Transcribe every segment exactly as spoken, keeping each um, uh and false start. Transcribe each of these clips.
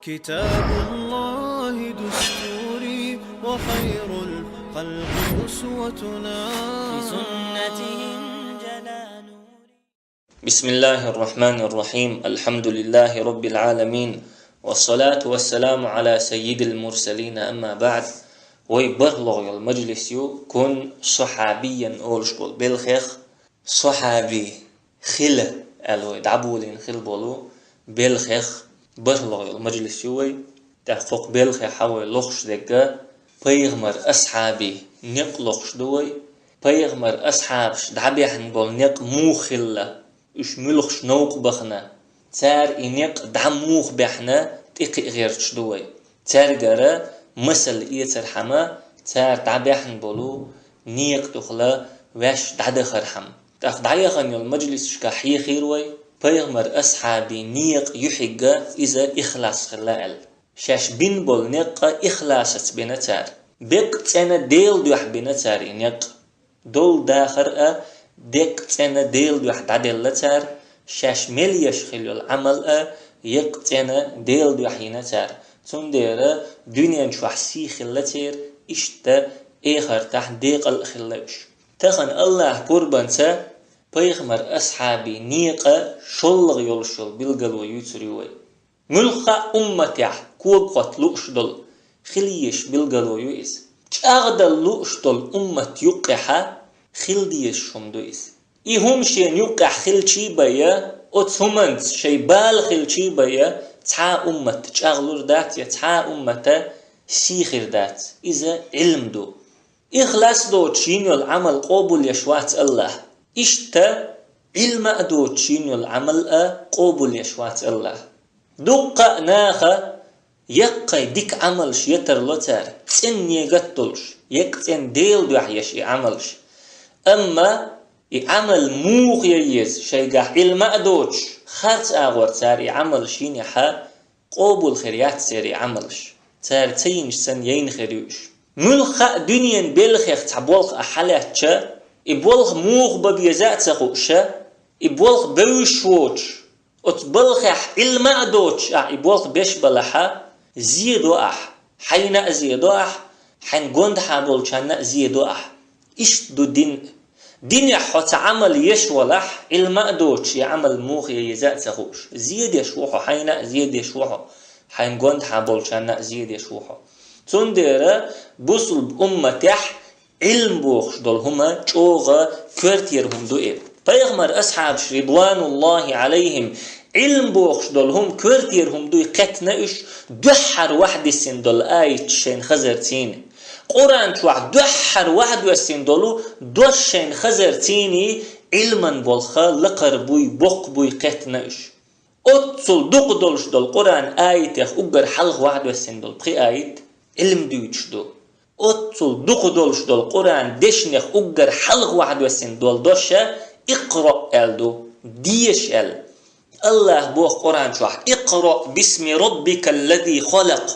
كتاب الله دستوري وخير الخلق أسوتنا. بسنته انجلى نوري. بسم الله الرحمن الرحيم. الحمد لله رب العالمين. والصلاة والسلام على سيد المرسلين. أما بعد. Вай бархӀлагӀа йола мажлис ю, кун сахьабиян олуш болу белхех, сахьаби хила аьлла вай дӀаболийна хила болу белхех бархӀлагӀа йола мажлис ю вай. ТӀаккха хӀокху белхехь вай лохуш дерг пайхамар асхьабийн некъ лохуш ду вай. Пайхамар асхьабаш дӀабаьхьна болу некъ муха хилла, уьш муьлхачу новкъа бахана, цара и некъ дӀа муха баьхьна тӀекхиа гӀерташ ду вай. Цаьргара масал эцархьама, цара дӀабаьхьна болу некъа духула ваьш дӀадахархьама. ТӀаккха дӀаяхана йолу мажлисашкахь хьехийра вай, пайхамар асхьабийн некъа юьхьиг иза ихлас хилла аьлла. Шаьш бина болу некъ а ихласаца бина цара. Беккъа цӀена Делан дуьхьа бина цара и некъ. Долу дахар а деккъа цӀена Делан дуьхьа дӀаделла цара, шаьш мел еш хилла йолу Ӏамал а еккъа цӀена Делан дуьхьа йина цара. Цундела дуьнен чохь сий хилла церан, иштта эхартахь декъал а хилла уьш. Тахана АллахӀан къурбанца пайхамар асхьабийн некъа шоллагӀа йолуш йолу билгало юьйцур ю вай. Муьлхха а умматехь когахӀотта лууш долу, хила езаш билгало ю иза. ЧӀагӀдала лууш долу уммат юккъехьа хила дезаш хӀума ду иза. И хӀума шена юккъехь хилчий бен, оцу хӀуманца шайн бала хилчий бен, цхьа а уммат чӀагӀлур дац я цхьа а уммата сий хир дац. Иза Ӏилма ду. Ихлас доцуш йина йолу Ӏамал къобалъеш вац АллахӀа. Иштта Ӏилма а доцуш йина йолу Ӏамал а къобалъеш вац АллахӀа. Дуккха а наха яккхий дика Ӏамалш ян тарло цара, цӀена нигат долуш, еккъа цӀена Делан дуьхьа еш и Ӏамалш. Амма и Ӏамал муха ян еза шайгахь Ӏилма а доцуш, харц агӀор цара и Ӏамалш йинехьа, къобал хир яц церан и Ӏамалш, цара ца йинчу санна яйна хир ю уьш. Муьлхха а дуьненан белхех цхьа болх ахь хьалаьцча, и болх муха бан беза а ца хууша, и болх бевзаш воцуш, оцу балхехь Ӏилма а доцуш ахь и болх беш балахьа, зе до ахь, хьайна а зе до ахь, хьайн гондахьа болчарна а зе до ахь. Иштта ду дин. Динехь хьо цхьа Ӏамал еш валахь, Ӏилма а доцуш, и Ӏамал муха ян еза а ца хууш, зе деш ву хьо, хьайна а зе деш ву хьо, хьайн гондахьа болчарна а зе деш ву хьо. Цундела бусулба умматехь Ӏилма бохуш долу хӀума чӀогӀа коьртера хӀума ду и. Пайхамар асхьабаш, ридвануллахӀи Ӏалайхим, Ӏилма бохуш долу хӀума коьртера хӀума дуй кхеттина уьш дуьххьара вахьдиссина долу аяташ шайна хазарцийна. Къуръан чохь дуьххьара вахьдоьссина долу дош шайна хазарцийний Ӏилман болха лакхара буй, боккха буй кхеттина уьш. Оццул дукха долуш долу Къуръан аятех уггар хьалха вахьдоьссина долу пхи аят Ӏилма дуьйцуш ду. Оццул дукха долуш долу Къуръан дешнех уггар хьалха вахьдоьссина долу доша «Икъраъ» аьлла ду, «Деша» аьлла. АллахӀа боху Къуръан чохь: «Икъраъ бисми раббикаллази халакъ».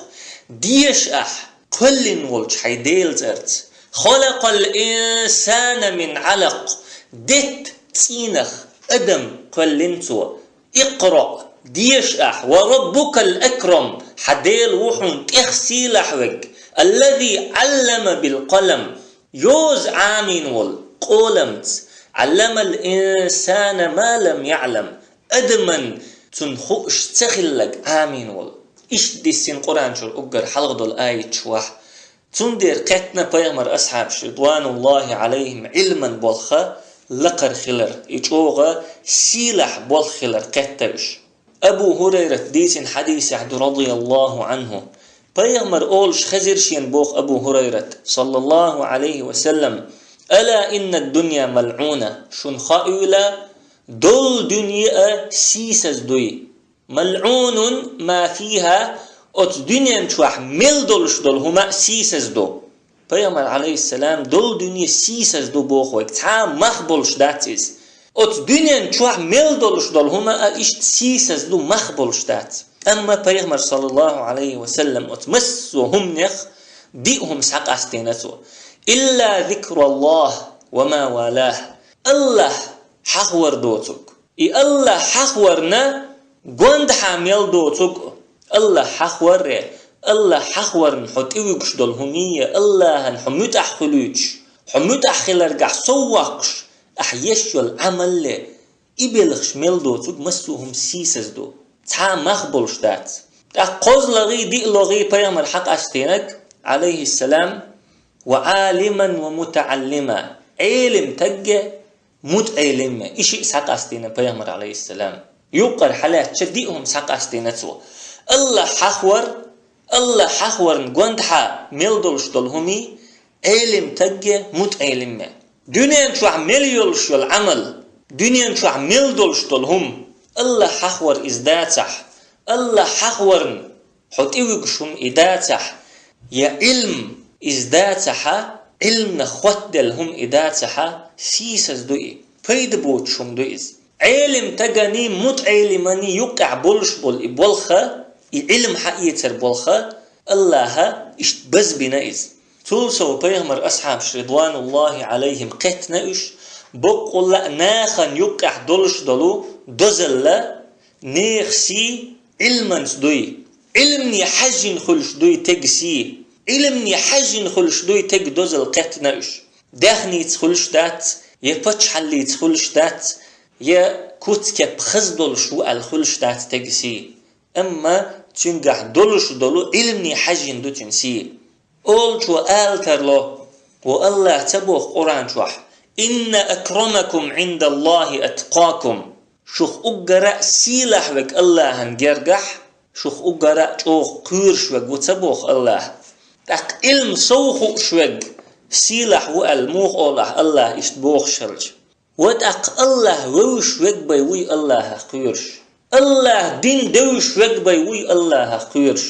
Деша ахь кхоьллина волчу хьайн Делан цӀарца. «Халакъал инсана мин Ӏалакъ». Детта цӀийнах адам кхоьллина Цо. «Икъраъ», деша ахь, «ва раббукал акрам», хьан Дела ву хьуна тӀех сийлахь верг, «аллази Ӏаллама бил къалам», йоза Ӏамийна волу къоламца, «Ӏалламал инсана ма лам яӀлам», адаман цунна хууш ца хилларг Ӏамийна волу. Иштта диссина Къуръан чуьра уггар хьалха долу аяташ вахь. Цундела кхеттина пайхамар асхьабаш, ридвануллахӀи Ӏалайхим, Ӏилман болха лакхара хилар, и чӀогӀа сийлахь болх хилар кхетта уьш. Абу ХӀурайрат дийцина хьадисехь ду, радияллахӀу ӀанхӀу, пайхамар олуш хезира шена, боху Абу ХӀурайрат, саллаллахӀу Ӏалайхи ва саллам: «Ала иннад дунья малъуна», шуна хаийла, долу дуьне а сийсаз дуй. «Малъунун ма фиха», оцу дуьнен чохь мел долуш долу хӀума а сийсаз ду. Пайхамар, Ӏалайхиссалам, долу дуьне сийсаз ду боху вайга, цхьа а мах болуш дац иза. Оцу дуьнен чохь мел долуш долу хӀума а иштта сийсаз ду, мах болуш дац. Амма пайхамар, саллаллахӀу Ӏалайхи ва саллам, оцу массо а хӀуманех диъ хӀума схьакъастийна цо. «Илла зикраллахӀ ва ма валахӀ». АллахӀ хьахавар доцург. И АллахӀ хьахаварна гондахьа мел доцург а. Аллахь хьахварре, Аллахь хьахварна хьо тӀевуьгуш долу хӀумае, Аллахьан хьо муьтӀахь хуьлуьйтуш, хьо муьтӀахь хиларгахь совваккхуш, ахь еш йолу Ӏамалле, и белхаш мел доцург массо а хӀума сийсаз ду, цхьа а мах болуш дац. ТӀаккха кхозлагӀий, диълагӀий пайхамар хьакъастийнарг, Ӏалайхиссалам, ва Ӏалиман ва мутаӀаллима, Ӏелим тагге, мутаӀеллиме, и шиъ схьакъастийна пайхамар, Ӏалайхиссалам. Юккъара хьалаьцча диъ хӀума схьакъастийна цо. Аллахь хьахвар, Аллахь хьахварна гондахьа мел долуш долу хӀумий, Ӏелим тагге, мутаӀеллиме. Дуьнен чохь мел йолуш йолу Ӏамал, дуьнен чохь мел долуш долу хӀума, Аллахь хьахвар иза дацахь, Аллахь хьахварна хьо тӀевуьгуш хӀума и дацахь, я Ӏилм иза дацахьа, Ӏилманах хоттаделла хӀума и дацахьа, сийсаз ду и, пайда боцуш хӀума ду иза. Ӏелим таганий, мутаӀеллиманий юккъехь болуш болу и болх, и Ӏилм хьаэцар болх, Аллахьа иштта базбина иза. Цул сов пайхамар асхьабаш, ридвануллахи Ӏалайхим, кхеттина уьш, боккъалла а нахана юккъехь долуш долу дозалла, нехан сий Ӏилманца дуй, Ӏилмане хьаьжжина хуьлуш дуй тега сий, Ӏилмане хьаьжжина хуьлуш дуй тега дозалла кхеттина уьш. Даьхница хуьлуш дац, я паччахьаллица хуьлуш дац, я куц-кеп хаза долуш ву аьлла хуьлуш дац тега сий. Амма цуьнгахь долуш долу Ӏилмане хьаьжжина ду цуьнан сий. Олучо ала тарло: «Ва Аллахь ца боху Къуръан чохь: „Инна акрамакум Ӏиндаллахи аткъакум“, шух уггара а сийлахь верг Аллахьан гергахь, шух уггара а чӀогӀа кхоьруш верг ву ца боху Аллахь. ТӀаккха Ӏилма сов хууш верг сийлахь ву аьлла муха олу ахь Аллахь иштта бохуш хилча? Ва тӀаккха Аллахь вевзаш верг бен вуй Аллахьах кхоьруш. Аллахь дин девзаш верг бен вуй Аллахьах кхоьруш.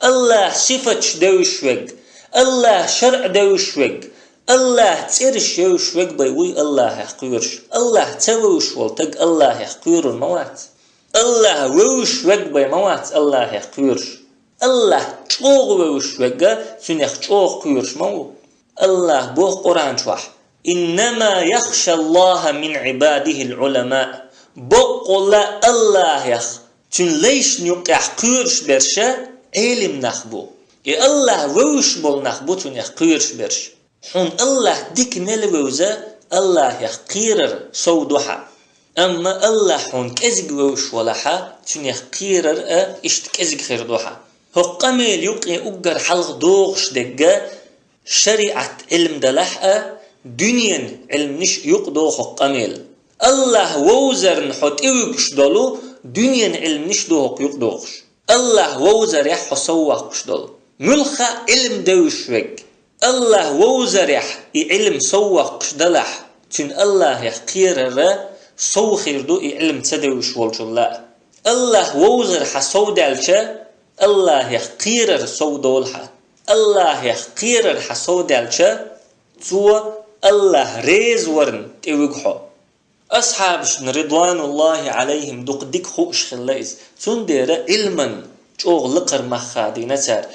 Аллахь сифаташ девзаш верг, Аллахь шарӀ девзаш верг, Аллахь цӀераш евзаш верг бен вуй Аллахьах кхоьруш. Аллахь ца вевзаш волу таг Аллахьах кхоьрур ма вац. Аллахь вевзаш верг бен ма вац Аллахьах кхоьруш. Аллахь чӀогӀа вевзаш верг а цуьнах чӀогӀа кхоьруш ма ву. Аллахь боху Къуръан чохь: «Иннама яхшаллаха мин Ӏибадихил Ӏулама». Боккъалла Аллахьах цуьнан лайшна юккъехь кхоьруш берш а Ӏелим нах бу. И Аллахь вевзаш болу нах бу цуьнах кхоьруш берш. Хьуна Аллахь дика мел вевза, Аллахьах кхерар сов ду хьан. Амма Аллахь хьуна кӀезиг вевзаш валахьа, цуьнах кхерар а иштта кӀезиг хир ду хьан. ХӀокху къамел юккъе уггар хьалха догӀуш дегга шариӀат Ӏилма далахь а, дуьнен Ӏилманаш юкъа догӀу хӀокху къамел. Аллахь вовзарна хьо тӀевуьгуш долу дуьнен Ӏилманаш ду хӀокху юкъа догӀуш. Аллахь вовзарехь хьо сов ваккхуш долу. Муьлхха а Ӏилма девзаш верг, Аллахь вовзарехь и Ӏилма сов ваккхуш далахь, цуьнан Аллахьах кхерар а сов хир ду и Ӏилма ца девзаш волчунна а. Аллахь вовзар хьан сов даьлча, Аллахьах кхерар сов долу хьан. Аллахьах кхерар хьан сов даьлча, цо Аллахь реза варна тӀевуьгу хьо. Асхьабашна, ридвануллахи Ӏалайхим, дукха дика хууш хилла иза. Цундела Ӏилман чӀогӀа лакхара мах хадийна цара.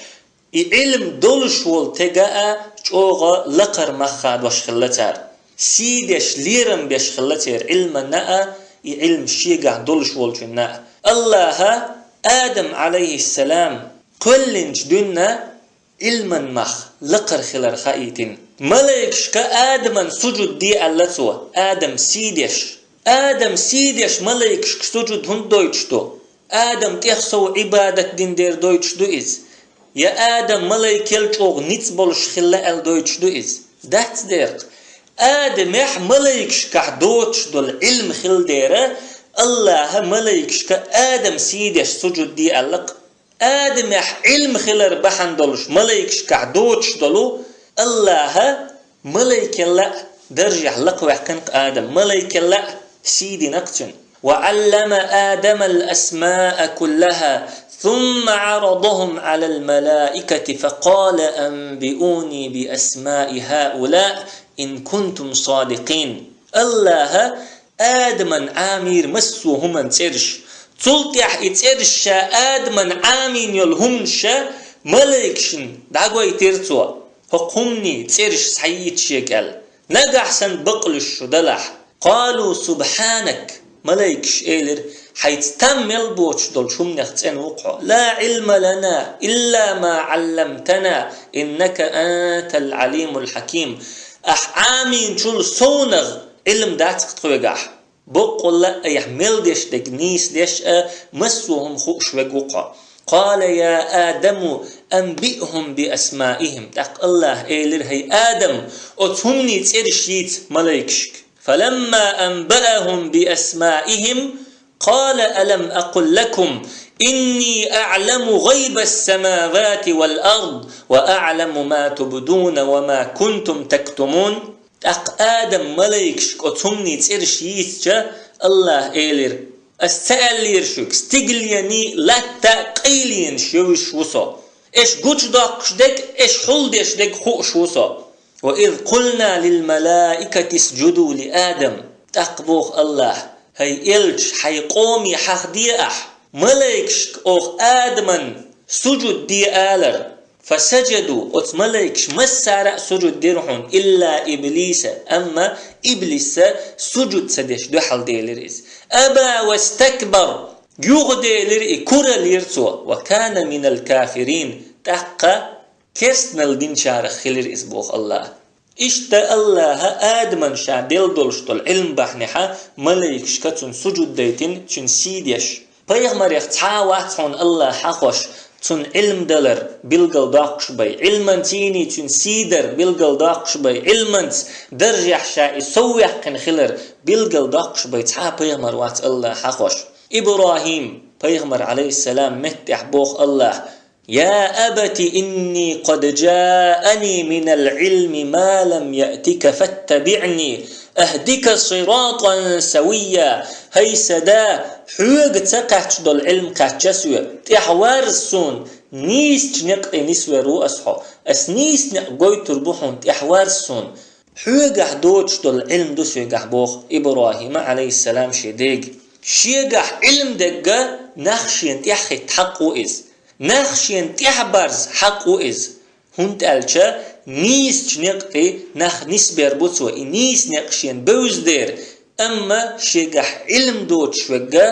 И Ӏилма долуш волу тега а чӀогӀа лакхара мах хадош хилла цара. Сий деш, лерам беш хилла церан Ӏилманна а, и Ӏилма шегахь долуш волчунна а. Аллахьа Адам, Ӏалайхиссалам, кхоьллинчу дуьнна Ӏилман мах лакхара хилар хаийтина. Малайкашка Адаман сужуд де аьлла цо, Адам сий деш. Адам сий деш малайкашка сужуд хӀунда дойтуш ду? Адам тӀех сов Ӏибадат дина дера дойтуш ду иза? Я Адам малайкел чӀогӀа ницкъ болуш хилла аьлла дойтуш ду иза? Дац дера. Адамехь малайкашкахь доцуш долу Ӏилма хилла дера, Аллахьа малайкашка Адам сий деш сужуд де аьлла-кх. Адамехь Ӏилма хилар бахьана долуш малайкашкахь доцуш долу Аллахьа малайкелла а даржехь лакхаваьккхина-кх Адам, малайкелла а сий дина-кх цуьнан. «وعلم آدم الأسماء كلها ثم عرضهم على الملائكة فقال أنبئوني بأسماء هؤلاء إن كنتم صادقين». Аллахьа Адаман Ӏамийра массо а хӀуманан цӀераш. Цул тӀаьхьа и цӀераш ша Адаман Ӏамийна йолу хӀуманаш ша малайкашна дӀагойтира цо. ХӀокху хӀуманийн цӀераш схьайийца шега аьлла. Нагахь санна бакълуьйш шу далахь. «قالوا سبحانك», малайкаш элира: Хьайца там мел боцуш долчу хӀуманех цӀена ву-кх хьо. «لا علم لنا إلا ما علمتنا إنك أنت العليم الحكيم». Ахь Ӏамийначул совнагӀа Ӏилма дац-кх тхоьгахь. Боккъалла а айхьа мел деш дерг нийса деш а, массо а хӀума хууш верг ву-кх хьо. «قال يا آدم أنبئهم بأسمائهم». ТӀаккха АллахӀа элира: «ХӀай Адам, оцу хӀуманийн цӀераш йийца малайкашка». «فلما أنبأهم بأسمائهم قال ألم أقل لكم إني أعلم غيب السماوات والأرض وأعلم ما تبدون وما كنتم تكتمون». ТӀаккха Адам малайкашка оцу хӀуманийн цӀераш йийцича, АллахӀа элира: «Ас ца аьллера шуьга, стигалений, латта а къайленаш йовзуш ву Со? Эш гучудоккхуш дерг а, эш хьулдеш дерг а хууш ву Со». «وإذ قلنا للملائكة اسجدوا لآدم». ТӀаккха боху АллахӀа: «ХӀай элча, хьайн къоме хьахаде ахь, малайкашка оха Адаман сужуд де алар». «فسجدوا», оцу малайкаша массара а сужуд дира хьуна, «إلا إبليس», амма Иблиса сужуд ца деш дуьхьал делира иза. «أبى واستكبر», юхаделира и, кураллера цо, «وكان من الكافرين», тӀаккха керстаналла динчарах хилира иза, боху АллахӀа. Иштта АллахӀа Адаман ша делла долуш долу Ӏилма бахьанехьа малайкашка цунна сужуд дайтина, цуьнан сий деш. Пайхамарех цхьа а вац хьуна АллахӀа хьахош, цунна Ӏилма далар билгал доккхуш бай, Ӏилманций цуьнан сий дар билгал доккхуш бай, Ӏилманца даржехь ша и совваьккхина хилар билгал доккхуш бай цхьа а пайхамар вац АллахӀа хьахош. ИбрахӀим пайхамар, Ӏалайхиссалам, меттехь боху АллахӀа: «يا أبت إني قد جاءني من العلم ما لم يأتك فاتبعني أهدك صراطا سويا». ХӀай сан да, хьоьга ца кхаьчна долу Ӏилма кхаьчна соьга, тӀаьхьаварза суна, нийсачу некъа тӀе нисвер ву ас хьо. Ас нийса некъ гойтур бу хьуна, тӀаьхьаварза суна. Хьоьгахь доцуш долу Ӏилма ду соьгахь, боху ИбрахӀима, Ӏалайхиссалам, шен дега. Шегахь Ӏилма дерг а нах шена тӀаьхьахӀитта хьакъ ву иза. Нах шена тӀаьхьабарза хьакъ ву иза, хӀунда аьлча нийсачу некъа тӀе нах нисбер бу цо, и нийса некъ шена бевза дера, амма шегахь Ӏилма доцуш верг а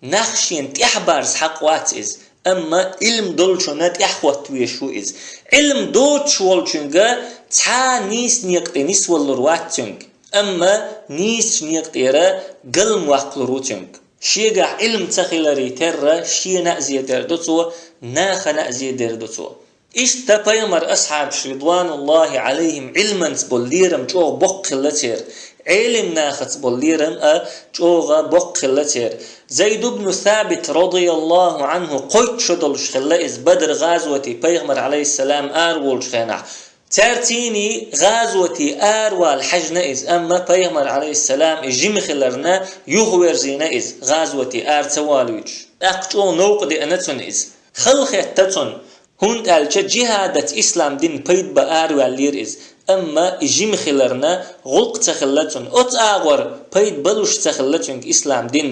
нах шена тӀаьхьабарза хьакъ вац иза, амма Ӏилма долчунна тӀаьхьахӀотта везаш ву иза. Ӏилма доцуш волчуьнга цхьа а нийса некъа тӀе нисваллур вац цуьнга, амма нийсачу некъа тӀера галма ваккхалур ву цуьнга. Шегахь Ӏилма ца хиларе терра, шена а зедар ду цо, нахана а зедар ду цо. Иштта пайхамар асхьабаш, ридвануллахӀи Ӏалайхим, Ӏилманца болу лерам чӀогӀа боккха хилла церан, Ӏелим нахаца болу лерам а чӀогӀа боккха хилла церан. Зайд ибн Сабит, радияллахӀу Ӏанху, кхойтта шо долуш хилла иза Бадр гӀазоте пайхамар, Ӏалайхиссалам, араволучу хенахь. Цаьрца цхьаьна гӀазоте аравала хьаьжна иза, амма пайхамар, Ӏалайхиссалам, и жима хиларна юхаверзийна иза, гӀазоте ара ца валуьйтуш. ТӀаккха чӀогӀа новкъа деана цунна иза. Хала хетта цунна, хӀунда аьлча джихӀадаца ислам дин пайда бан араваьллера иза, амма и жима хиларна гӀуллакх ца хилла цунна. Оцу агӀор пайда балуш ца хилла цуьнга ислам дин.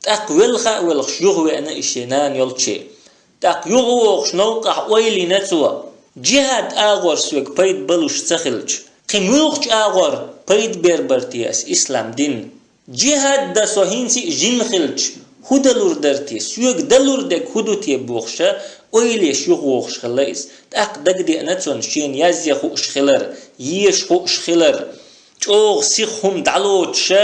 ТӀаккха велха а велхаш юхавеана и шен нана йолчче. ТӀаккха юхавогӀуш новкъахь ойла йина цо: «ДжихӀад агӀор соьга пайда балуш ца хилча, кхин муьлхачу агӀор пайда бер бара те ас ислам дин? ДжихӀад дан со хӀинца а жима хилча, хӀун далур дара те, соьга далур дерг хӀун ду те?» — бохуша, ойла еш юхавогӀуш хилла иза. ТӀаккха дагадеана цунна шена язъян хууш хилар, еша хууш хилар, чӀогӀа сиха хӀума дӀалоцуша,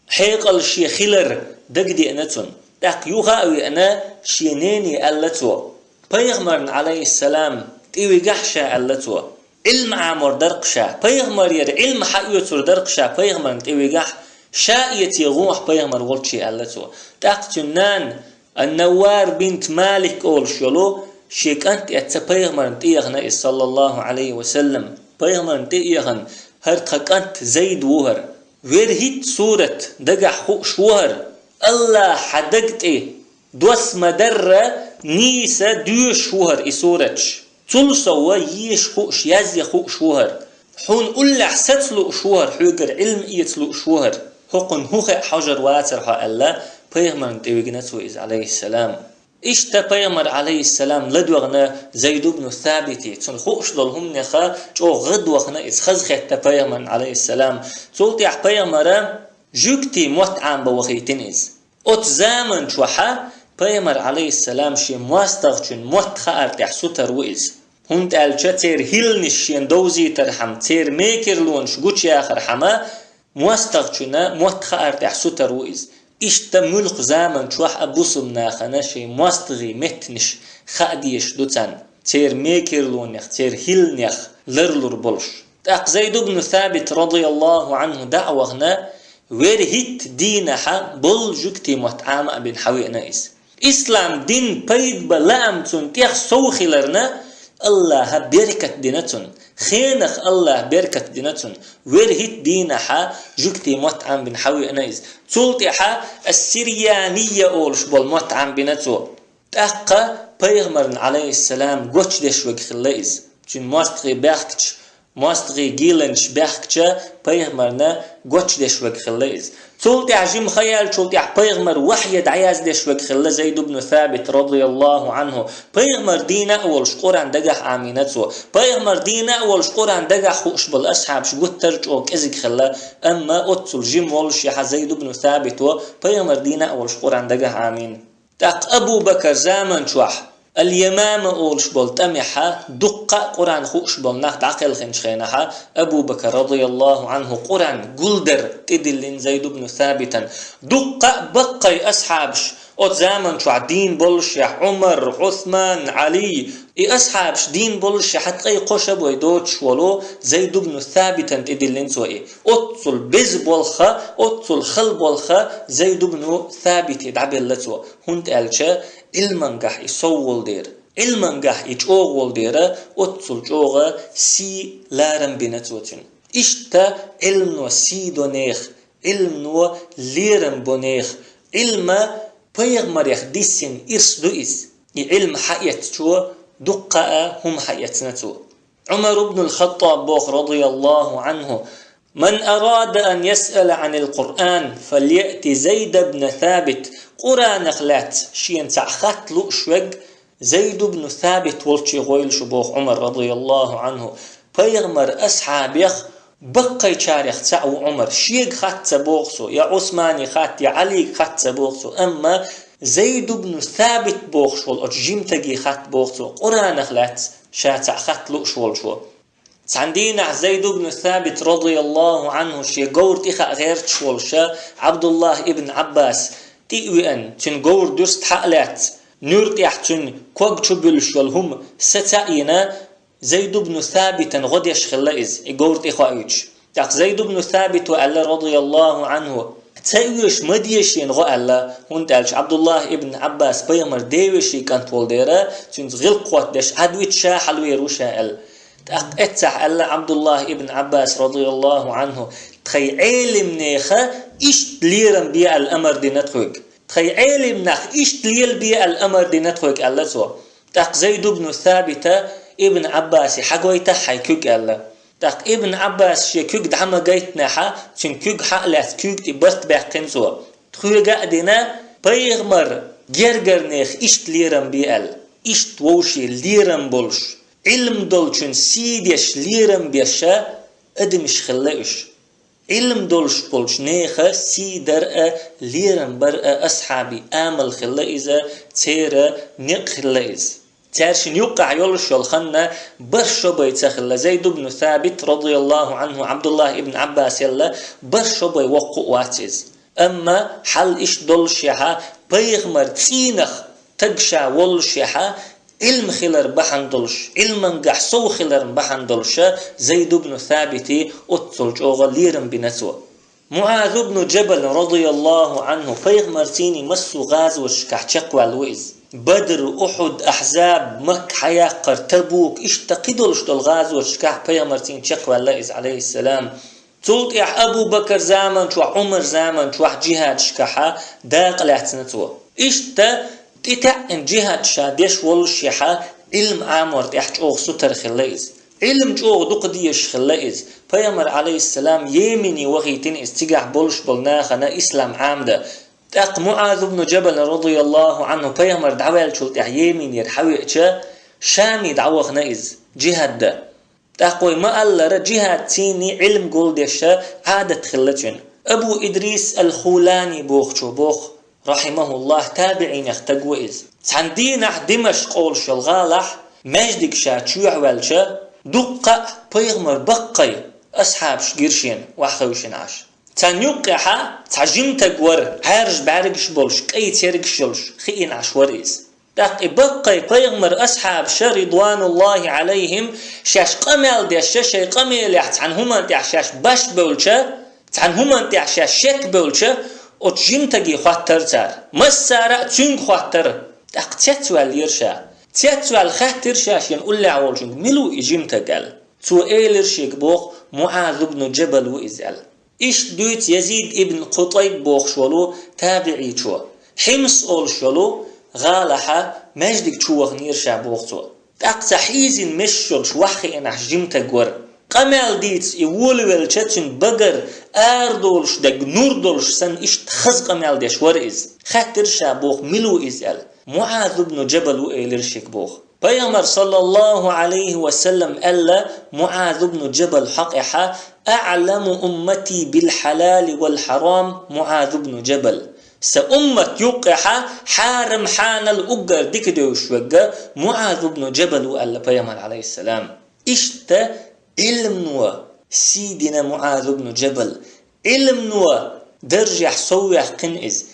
хьекъал шен хилар дагадеана цунна. ТӀаккха юха а веана, шен нене аьлла цо: «Пайхамарна, Ӏалайхиссалам, тӀевигахь ша», — аьлла цо. «Ӏилма Ӏамор дара-кх ша, пайхамарера Ӏилма хьаоьцур дара-кх ша, пайхамарна тӀевигахь, ша эце гӀохьа пайхамар волчче», — аьлла цо. ТӀаккха цуьнан нана, Ан-Наввар бинт Малик олуш йолу, шен кӀант эцца пайхамарна тӀеэхна иза, саллаллахӀу Ӏалайхи ва саллам. Пайхамарна тӀеэхна: «ХӀара тхан кӀант Зайд ву хӀара. Вер хӀитта сурат дагахь хууш ву хӀара. АллахӀа хьан даг тӀе дос ма-дарра нийса доьшуш ву хӀара и сураташ. Цул сов еша хууш, язъян хууш ву хӀара. Хьуна уллехь саца лууш ву хӀара, хьоьгара Ӏилма эца лууш ву хӀара. ХӀокхунна хӀун хаьа хьожар вацара хьо», — аьлла, пайхамарна тӀевигна цо иза, Ӏалайхиссалам. Иштта пайхамар, Ӏалайхиссалам, ладоьгӀна Зайд ибн Сабите, цунна хууш долу хӀуманеха чӀогӀа гӀадвахана иза, хазахетта пайхамарна, Ӏалайхиссалам. Цул тӀаьхьа пайхамара жуьгтийн мотт Ӏамбан вахийтина иза. Оцу заман чохьа пайхамар, Ӏалайхиссалам, шен мостагӀчун мотт хаар тӀехь сутара ву иза. ХӀунда аьлча церан хӀилланаш шена довзийтархьама, церан мекарлонаш гучуяхархьама, мостагӀчунна мотт хаар тӀехь сутара ву иза. Иштта муьлхха заман чохь а бусулба нахана шайн мостагӀийн меттанаш хаа дезаш ду царна, церан мекарлонех, церан хӀилланех ларлур болуш. ТӀаккха Зайд ибн Сабит, радияллаху Ӏанху, дӀа а вахана, вуьрхӀитта дийнахьа болу жуьгтийн мотт Ӏама а бина хьавеана иза. Ислам дин пайда бан лаам цунна тӀех сов хиларна, Аллаха беркат дина цунна. Хенах Аллаха беркат дина цунна. ВуьрхӀитта дийнахьа жуьгтийн мотт Ӏамбина хьавеана иза. Цул тӀаьхьа ас-Сирьянийя олуш болу мотт Ӏамбина цо. ТӀаккха пайхамарна, Ӏалайхиссалам, гочдеш верг хилла иза. Цуьнан мостагӀий баьхкича, мостагӀийн гӀийланаш баьхкича, пайхамарна гочдеш верг хилла иза. Цул тӀаьхьа жима ха яьллачул тӀаьхьа пайхамар вахьйа дӀаяздеш верг хилла Зайд ибн Сабит, радияллаху Ӏанху. Пайхамар дийна а волуш Къуръан дагахь Ӏамийна цо. Пайхамар дийна а волуш Къуръан дагахь хууш болу асхьабаш гуттар а чӀогӀа кӀезиг хилла, амма оццул жима воллушехьа Зайд ибн Сабито пайхамар дийна а волуш Къуръан дагахь Ӏамийна. ТӀаккха Абу Бакар заман чохь Ал-Ямама олуш болу тӀамехьа дуккха а Къуръан хууш болу нах дӀакхелхинчу хенахьа, Абу Бакар, радияллаху Ӏанху, Къуръан гулдар тӀедиллина Зайд ибн Сабитан. Дуккха а баккхий асхьабаш оцу заман чохь дийна боллушехь, Ӏумар, Ӏусман, Ӏали, и асхьабаш дийна боллушехь, ткъе кхо шабой доцуш волу Зайд ибн Сабитан тӀедиллина цо и. Оццул беза болхха, оццул хала болхха Зайд ибн Сабите дӀабелла цо. ХӀунда аьлча Ӏилмангахь и сов волу дера, Ӏилмангахь и чӀогӀа волу дера, оццул чӀогӀа сий, ларам бина цо цуьнан. Иштта Ӏилмано сий до нехан, Ӏилмано лерам бо нехан. Ӏилма пайхамарех диссина ирс ду иза. И Ӏилма хьаэцначо дуккха а хӀума хьаэцна цо. Ӏумар ибн ал-Хаттаб боху, радияллаху Ӏанху: «Ман арада ан ясъала Ӏанил Къуръан, фальяъти Зайд ибн Сабит». Къуръанах лаьцна шена цхьаъ хатта лууш верг Зайд ибн Сабит волче гӀойла шу, боху Ӏумар, радияллаху Ӏанху. Пайхамар асхьабех баккхийчарех цхьаъ ву Ӏумар. Шега хатта ца боху цо, я Ӏусмане хатта, я Ӏалига хатта ца боху цо, амма Зайд ибн Сабит бохуш волу оцу жимтаге хатта боху цо, Къуръанах лаьцна ша цхьаъ хатта лууш волчо. Цхьана дийнахь Зайд ибн Сабит, радияллаху Ӏанху, шен говра тӀе хаа гӀерташ волуша Ӏабдуллах ибн Ӏаббас тӀе а веана, цуьнан говра дуьрста хьа а лаьцна, нуьра тӀехь цуьнан ког чу буьллуш йолу хӀума саца а йина, Зайд ибн Сабитан гӀо деш хилла иза, и говра тӀе хоуьйтуш. ТӀаккха Зайд ибн Сабито аьлла, радияллаху Ӏанху: «Ца оьшу, ма де шена гӀо», аьлла, хӀунда аьлча Ӏабдуллах ибн Ӏаббас пайхамар девешин кӀант волу дера, цуьнца гӀиллакх хӀоттадеш Ӏадвича ша хьалавер ву ша аьлла. ТӀаккха эццахь аьлла Ӏабдуллах ибн Ӏаббас, радияллаху Ӏанху: «Тхайн Ӏелимнеха иштта лерам бе аьлла амар дина тхоьга. Тхайн Ӏелимнах иштта лелабе аьлла амар дина тхоьга», аьлла цо. ТӀаккха Зайд ибн Сабита Ибн Ӏаббасе: «Хьагойтахьа хьайн куьг», аьлла. ТӀаккха Ибн Ӏаббас шен куьг дӀа ма гайтинехьа, цуьнан куьг хьа а лаьцна, куьйга тӀе барт баьккхина цо. Тхоьга а дина, пайхамар гергарнех иштта лерам бе аьлла, иштта вовшийн лерам болуш, Ӏилма долчун сий деш, лерам беш адамаш хилла уьш. Ӏилма долуш болчу нехан сий дар а, лерам бар а асхьабийн амал хилла иза, церан некъ хилла иза. Цаьршинна юккъехь йолуш йолу ханна барх шо бен ца хилла. Зайд ибн Сабит, радияллаху Ӏанху, Ӏабдуллах ибн Ӏаббас елла, барх шо бен воккха а вац иза. Амма хьал иштта доллушехьа, пайхамар цӀийнах таг ша воллушехьа, Ӏилма хилар бахьана долуш, Ӏилмангахь сов хилар бахьана долуша Зайд ибн Сабите оццул чӀогӀа лерам бина цо. МуӀаз ибн Джабал, радияллаху Ӏанху, пайхамарцийний массо а гӀазоташкахь чекхваьлла ву иза. Бадр, Ухьуд, Ахьзаб, Макка хьаяккхар, Табук, иштта кхидолуш долу гӀазоташкахь пайхамарцийний чекхваьлла иза, Ӏалайхиссалам. Цул тӀаьхьа Абу Бакар заман чохь, Ӏумар заман чохь джихӀадашкахьа дакъа лаьцна цо. Иштта тӀетаьӀӀина джихӀад ша деш воллушехьа, Ӏилма Ӏамор тӀехь чӀогӀа сутара хилла иза. Ӏилма чӀогӀа дукха дезаш хилла иза. Пайхамар, Ӏалайхиссалам, Йемене вахийтина иза, цигахь болуш болу нахана ислам Ӏамадан. ТӀаккха МуӀаз ибн Джабал, радияллаху Ӏанху, пайхамар дӀаваьллачул тӀаьхьа Йеменера хьавеача, Шаме дӀавахана иза, джихӀад дан. ТӀаккха вай ма-аллара, джихӀадцийний Ӏилма гулдеша Ӏадат хилла цуьнан. Абу Идрис ал-Хулани бохучо боху: рахьимахуллахӀ, табиӀинех стаг ва иза. Цхьан дийнахь Димашкъ олуш йолу гӀалахь маьждиг ша чоьхьаваьлча, дуккха а пайхамар баккхий асхьабаш гира шена, охьахевшина Ӏаш. Царна юккъехьа цхьа жима стаг вара, Ӏаьржа бӀаьргаш болуш, кӀай цергаш йолуш, хиъна Ӏаш вара иза. ТӀаккха и баккхий пайхамар асхьабаша, ридвануллахӀи Ӏалайхим, шаьш къамел деш, шайн къамелехь цхьана хӀуманна тӀехь шаьш баш бевлча, цхьана хӀуманна тӀехь шаьш шек бевлча, оцу жима стаге хоттара цара. Массара а цуьнга хоттара. ТӀаккха цецваьллера ша. Цецваьлла хаьттира ша шена уллехь волчуьнга: «Мила ву и жима стаг?» – аьлла. Цо элира шега боху: «МуӀаз ибн Джабал ву иза», – аьлла. Иштта дуьйцу Язид ибн Къутайб бохуш волу табиӀичо. Хьимс олуш йолу гӀалахьа маьждиг чу ваханера ша, боху цо. ТӀаккха цхьа хьийзина месаш йолуш охьахиъна Ӏаш жима стаг вара. Къамел дийца и волавелча, цуьнан багара арадолуш дерг нур долуш санна, иштта хаза къамел деш вара иза. Хаьттира ша боху: «Мила ву иза?» – аьлла. «МуӀаз ибн Джабал ву», – элира шега боху. Пайхамар, саллаллахӀу Ӏалайхи ва саллам, аьлла МуӀаз ибн Джабал хьокъехьа: «АӀламу уммати бил хьалали вал хьарам МуӀаз ибн Джабал». Сан уммат юккъехьа хьарам-хьанал уггар дика девзаш верг МуӀаз ибн Джабал ву, аьлла пайхамар, Ӏалайхиссалам. Иштта Ӏилмано сий дина МуӀаз ибн Джабал. Ӏилмано даржехь совваьккхина иза.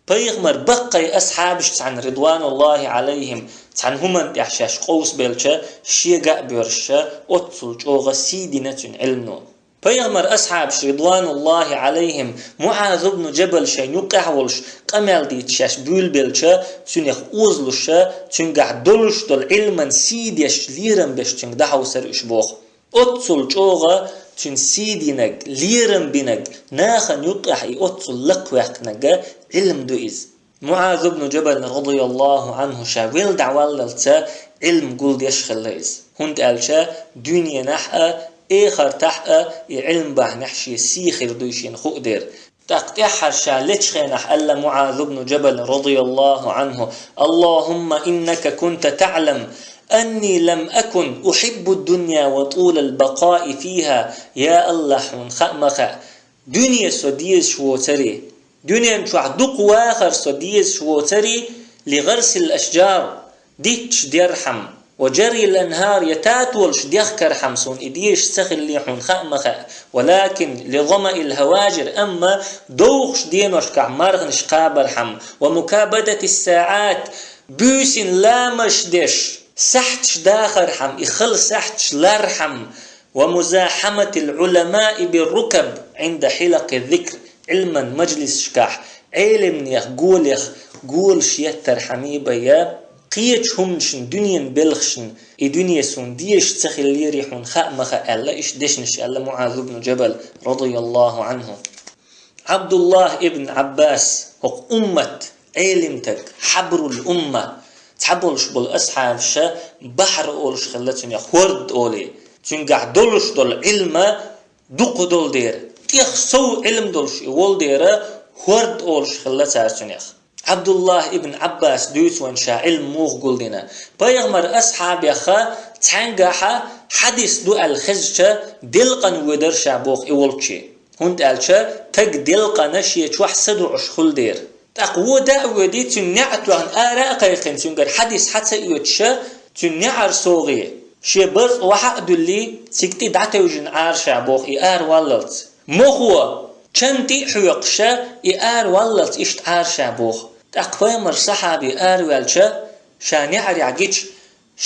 Пайхамар баккхий асхьабаш цхьаьна, ридвануллахӀи Ӏалайхим, цхьана хӀуманна тӀехь шаьш къовсабелча, шега а боьрша, оццул чӀогӀа сий дина цуьнан Ӏилмано. Пайхамар асхьабаш, ридвануллахӀи Ӏалайхим, МуӀаз ибн Джабал шайн юккъехь а волуш, къамел дийца шаьш буьйлабелча, цуьнах озалуша, цуьнгахь долуш долу Ӏилман сий деш, лерам беш цуьнга дӀахьовсара уьш, боху. Оццул чӀогӀа цуьнан сий динарг, лерам бинарг, нахана юккъехь и оццул лакхаваьккхинарг Ӏилма ду иза. МуӀаз ибн Джабал, радияллахӀу Ӏанху, ша велла дӀаваллалца Ӏилма гулдеш хилла иза. ХӀунда аьлча дуьненахь а, эхартахь а и Ӏилма бахьанехь шен сий хир дуй шена хууш дара. ТӀаккха тӀаьххьара ша лечу хенахь аьлла МуӀаз ибн Джабал, радияллахӀу Ӏанху: «АллахӀумма иннака кунта таӀлам анни лам акун ухьиббу дунья ва тӀулал бакъаи фихӀа». Я АллахӀ, хьуна хаа ма хаьа, дуьне со дезаш воцаре, дуьнен чохь дукха вахар со дезаш воцаре, ли гӀарсил ашжар, дитташ дерхьама, ва жаррил анхӀар, я татолаш дехкархьама суна и дезаш ца хиллий, хьуна хаа ма хаьа. Валакин ли замаил хӀаважир, амма довхачу деношкахь марханаш кхабархьама, ва мукабадатис саӀат, буьйсанна ламазаш деш, сахьташ дахархьама, и хала сахьташ лархьама, ва музахьаматил Ӏуламаи бир рукаб Ӏинда хьилакъи зикр, Ӏилман мажлисашкахь, Ӏелимнех голех голаш еттархьама бен, кхечу хӀуманашна, дуьненан белхашна, и дуьне суна дезаш ца хиллерий, хьуна хаа ма хаьа, аьлла, иштта дешнаш аьлла МуӀаз ибн Джабал, радияллахӀу Ӏанху. Ӏабдуллахь ибн Ӏаббас, хӀокху уммат Ӏелимтаг, хьабрул умма, цхьаболуш болу асхьабаша бахьар олуш хилла цунах, хӀорд олий, цуьнгахь долуш долу Ӏилма дукха долу дера, тӀех сов Ӏилма долуш и волу дера, хӀорд олуш хилла цара цунах. Ӏабдуллахь ибн Ӏаббас дуьйцу вайн ша Ӏилма муха гулдина. Пайхамар асхьабеха цхьаьнгахьа хьадис ду аьлла хезча, делкъана воьдара ша боху и волчче. ХӀунда аьлча таг делкъана шен чохь са дуӀуш хуьлу дера. ТӀаккха вон даа а воьдий, цуьнан неӀ а тоьхна, ара а кхайкхина, цуьнгара хьадис хьа ца оьцуша, цуьнан неӀар согӀий, шен базкъа вахьа а дуьллий, цига тӀе дӀатевжина Ӏара ша боху и араваллалц. Мохо чан тӀе а хьоькхуша, и араваллалц иштта Ӏара ша боху. ТӀаккха пайхамар сахьаби араваьлча, ша неӀарехь гича,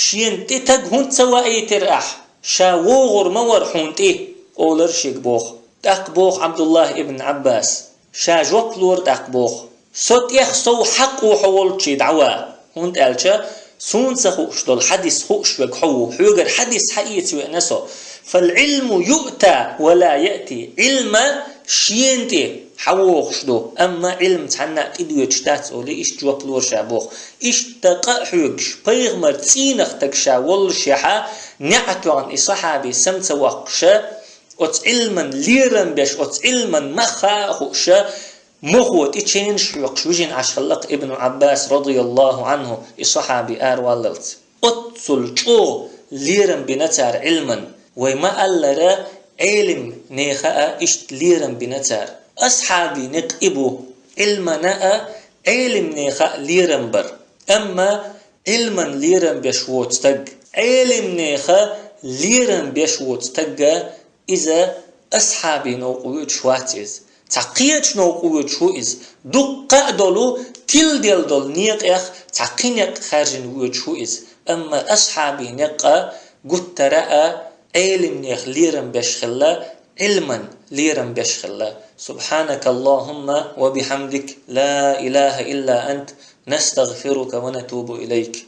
шена тӀе таг хӀунда ца ваийтира ахь? Ша вогӀур ма вара хьуна тӀе, олара шега боху. ТӀаккха боху Ӏабдуллахь ибн Ӏаббас, ша жоп лора тӀаккха боху: «Со тӀех сов хьакъ ву хьо волччий дӀаван, хӀунда аьлча суна ца хууш долу хьадис хууш верг хьо ву, хьоьгара хьадис хьаэца веана со. Фал Ӏилму юъта ва ла яъти». Ӏилма шена тӀе хьавогӀуш ду, амма Ӏилма цхьанна а тӀедоьдуш дац, олий, иштта жоп лора ша боху. Иштта къа а хьоьгуш, пайхамар цӀийнах таг ша воллушехьа, неӀ а тоьхна и сахьаби сама ца воккхуша, оцу Ӏилман лерам беш, оцу Ӏилман мах хаа а хууша, мохо тӀе ченаш хьоькхуш вижина Ӏаш хилла-кх Ибн Ӏаббас, радияллахӀу Ӏанху, и сахьаби араваллалц. Оццул чӀогӀа лерам бина цара Ӏилман. Вай ма-аллара, Ӏелимнеха а иштта лерам бина цара. Асхьабийн некъ и бу, Ӏилмана а, Ӏелимнеха лерам бар. Амма Ӏилман лерам беш воцу стаг, Ӏелимнеха лерам беш воцу стагга иза асхьабийн новкъа воьдуш вац иза. Цхьа кхечу новкъа воьдуш ву иза. Дуккха а долу, тиладелла долу некъех цхьа кхин некъ хаьржина воьдуш ву иза. Амма асхьабийн некъа гуттара а Ӏелимнех лерам беш хилла, Ӏилман лерам беш хилла. سبحانك اللهم وبحمدك، لا إله إلا أنت، نستغفرك ونتوب إليك.